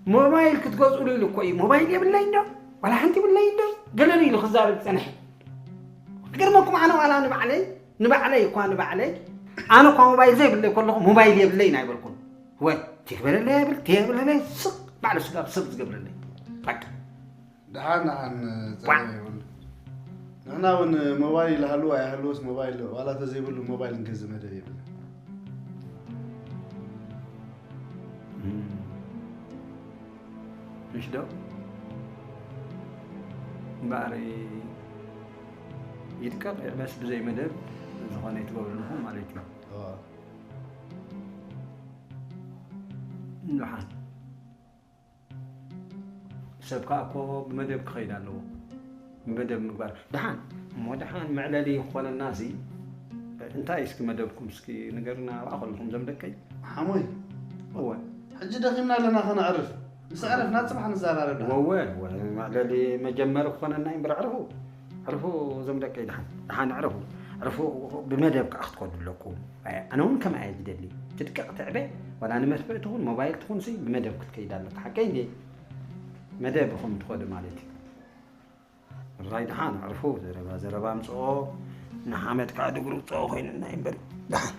ሞባይል ክትገዝኡሉ ኢሉ እኮ እዩ። ሞባይል የብለይ እንዶ፣ ዋላ ሓንቲ የብለይ እንዶ፣ ገለ ኢሉ ክዛረብ ዝጸንሐ። ክገርመኩም፣ ኣነ ዋላ ንባዕለይ፣ ንባዕለይ እኳ፣ ንባዕለይ፣ ኣነ እኳ ሞባይል ዘይብለይ ከለኹ፣ ሞባይል የብለይ ኣይበልኩን። ወይ፣ ቴክ በለለይ ኣይብል፣ ቴክ በለለይ፣ ስቕ፣ ባዕሉ ስጋብ ሰብ ዝገብረለይ። በቃ። ደሓን፣ ደሓን፣ ጸገም የብሉ። ንሕና እውን ሞባይል ይሃልዎ ኣይሃልዎስ፣ ሞባይል ዋላ ተዘይብሉ ሞባይል ንገዝእ መደብ የብልና። እም። ምሽ ዶ? እምበኣር ይድቀቕ ይዕበስ ብዘይ መደብ ዝኾነ ይትገብሩ ኣለኹም ማለት እዩ። እዋ። ደሓን። ሰብ ከኣ እኮ ብመደብ ክኸይድ ኣለዎ። ብመደብ ምግባር። ደሓን፣ እሞ ደሓን መዕለሊ ክኾነና ሲ፣ እንታይ እስኪ መደብኩም እስኪ ንገርና ኣብኣ ከለኹም ዘም ደቀይ? ሓሞይ፣ እወ። ሕጂ ደኺምና ኣለና ከነዕርፍ። ምስ ኣዕረፍና ጽባሕ ንዘራረብ ደሓን። ወወ፣ ወ-፣ መዕለሊ መጀመሪ ክኾነና እዩ እምበር ኣዕርፉ። ኣዕርፉ ዘም ደቀይ ደሓን። ደሓን ኣዕርፉ። ኣዕርፉ ብመደብ ከኣ ክትከዱ ኣለኩም። ኣነ እውን ከምኣ እየ ዝደሊ። ትድቀቕ ትዕበ፣ ዋላ ንመድፍእ ትኹን ሞባይል ትኹን ሲ ብመደብ ክትከይድ ኣለካ። ሓቀይ እንዴ? መደብ ኢኹም ትኸዱ ማለት እዩ። እራይ ደሓን ኣዕርፉ። ዘረባ ዘረባ ኣምጽኦ፣ ንሓመድ ከኣ ድግሩ ውጽኦ ኮይኑና እዩ እምበር። ደሓን።